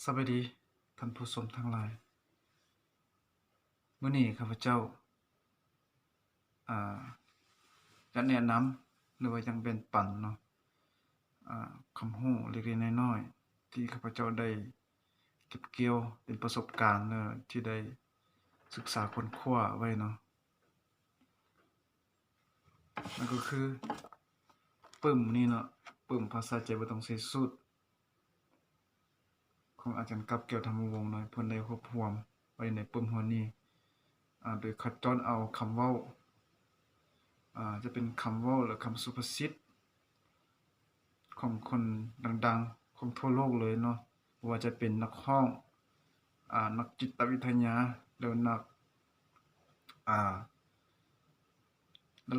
ສະບາຍດີທ່ານຜູ້ຊົມທັງຫຼາຍ. ມື້ນີ້ຂ້າພະເຈົ້າ ອາ ຈະແນະນຳ ຫຼືວ່າຈະແບ່ງປັນເນາະ ອາ ຄຳຮູ້ເລັກໆນ້ອຍໆ ທີ່ຂ້າພະເຈົ້າໄດ້ເກັບກ່ຽວເປັນປະສົບການ ແລະ ທີ່ໄດ້ສຶກສາຄົ້ນຄວ້າໄວ້ເນາະ. ນັ້ນກໍຄືປຶ້ມນີ້ເນາະ ປຶ້ມພາສາໃຈບໍ່ຕ້ອງໃຊ້ສູດ ຂອງອາຈານ ກັບແກ້ວ ທຳມະວົງເນາະ ເພິ່ນໄດ້ຮວບຮວມໄວ້ໃນປຶ້ມຫົວນີ້ ອາ ໂດຍຄັດຈ້ອນເອົາຄຳເວົ້າ ອາ ຈະເປັນຄຳເວົ້າ ແລະ ຄຳສຸພາສິດ ຂອງຄົນດັງໆຂອງທົ່ວໂລກເລີຍເນາະ ບໍ່ວ່າຈະເປັນນັກຮ້ອງ ອາ ນັກຈິດຕະວິທະຍາ ຫຼື ນັກ ອາ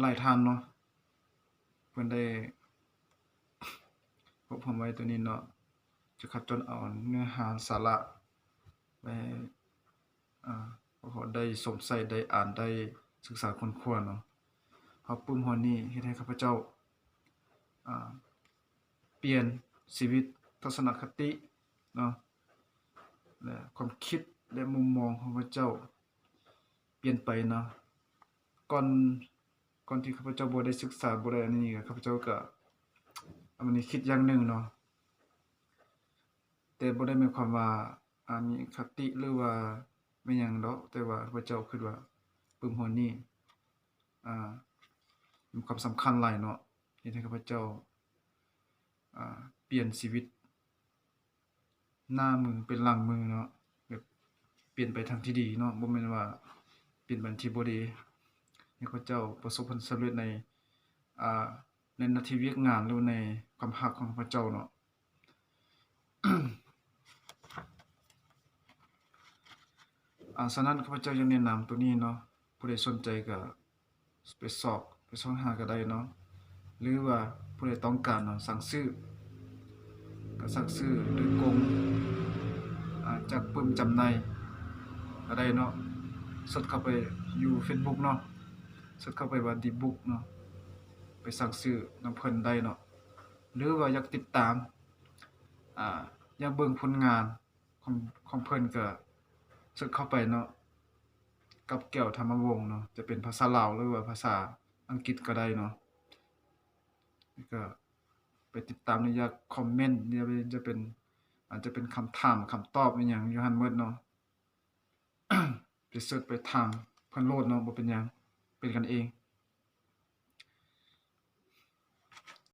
ຫຼາຍໆທ່ານເນາະ ເພິ່ນໄດ້ຮວບຮວມໄວ້ໂຕນີ້ເນາະ ຈະຄັດຈ້ອນເອົາເນື້ອຫາສາລະໄວ້ໃຫ້ ອາ ພວກເຮົາໄດ້ຊົມໃຊ້ ໄດ້ອ່ານ ໄດ້ສຶກສາຄົ້ນຄວ້າເນາະ. ເພາະປຶ້ມຫົວນີ້ເຮັດໃຫ້ຂ້າພະເຈົ້າ ອາ ປ່ຽນຊີວິດ ທັດສະນະຄະຕິເນາະ ແລະ ຄວາມຄິດ ແລະ ມຸມມອງຂອງຂ້າພະເຈົ້າປ່ຽນໄປເນາະ. ກ່ອນ ກ່ອນທີ່ຂ້າພະເຈົ້າບໍ່ໄດ້ສຶກສາ ບໍ່ໄດ້ອັນນີ້ ຂ້າພະເຈົ້າກະ ອັນນີ້ຄິດຢ່າງໜຶ່ງເນາະ ແຕ່ບໍ່ໄດ້ໝາຍຄວາມວ່າ ອາ ມີອະຄະຕິ ຫຼືວ່າແມ່ນຫຍັງດອກ ແຕ່ວ່າຂ້າພະເຈົ້າຄິດວ່າປຶ້ມຫົວນີ້ ອາ ມີຄວາມສຳຄັນຫຼາຍເນາະ ເຮັດໃຫ້ຂ້າພະເຈົ້າ ອາ ປ່ຽນຊີວິດ ໜ້າມືເປັນຫຼັງມືເນາະ ແບບປ່ຽນໄປທາງທີ່ດີເນາະ ບໍ່ແມ່ນວ່າປ່ຽນໄປທີ່ບໍ່ດີ ໃຫ້ຂ້າພະເຈົ້າປະສົບຜົນສຳເລັດໃນ ອາ ໃນໜ້າທີ່ວຽກງານ ຫຼືໃນຄວາມຮັກຂອງຂ້າພະເຈົ້າເນາະ. ອາ ສະນັ້ນ ຂ້າພະເຈົ້າຢາກແນະນຳໂຕນີ້ເນາະ ຜູ້ໃດສົນໃຈກະໄປຊອກ ໄປຊອກຫາກະໄດ້ເນາະ ຫຼືວ່າຜູ້ໃດຕ້ອງການເນາະ ສັ່ງຊື້ ກະສັ່ງຊື້ໂດຍກົງ ອາ ຈາກປຶ້ມຈຳໜ່າຍກະໄດ້ເນາະ. ເສີດເຂົ້າໄປຢູ່ເຟສບຸກເນາະ ເສີດເຂົ້າໄປວ່າດີບຸກເນາະ ໄປສັ່ງຊື້ນຳເພິ່ນໄດ້ເນາະ. ຫຼືວ່າຢາກຕິດຕາມ ອາ ຢາກເບິ່ງຜົນງານຂອງ ຂອງເພິ່ນ ກະເສີດເຂົ້າໄປເນາະ ກັບແກ້ວ ທຳມະວົງເນາະ ຈະເປັນພາສາລາວ ຫຼືວ່າພາສາອັງກິດກະໄດ້ເນາະ. ແລ້ວກະໄປຕິດຕາມ ຫຼືຢາກຄອມເມັນ ຫຼືຈະເປັນ ອາດຈະເປັນຄຳຖາມ ຄຳຕອບ ອີ່ຫຍັງຢູ່ຫັ້ນໝົດເນາະ. ໄປເສີດໄປຖາມເພິ່ນໂລດເນາະ ບໍ່ເປັນຫຍັງ ເປັນກັນເອງ.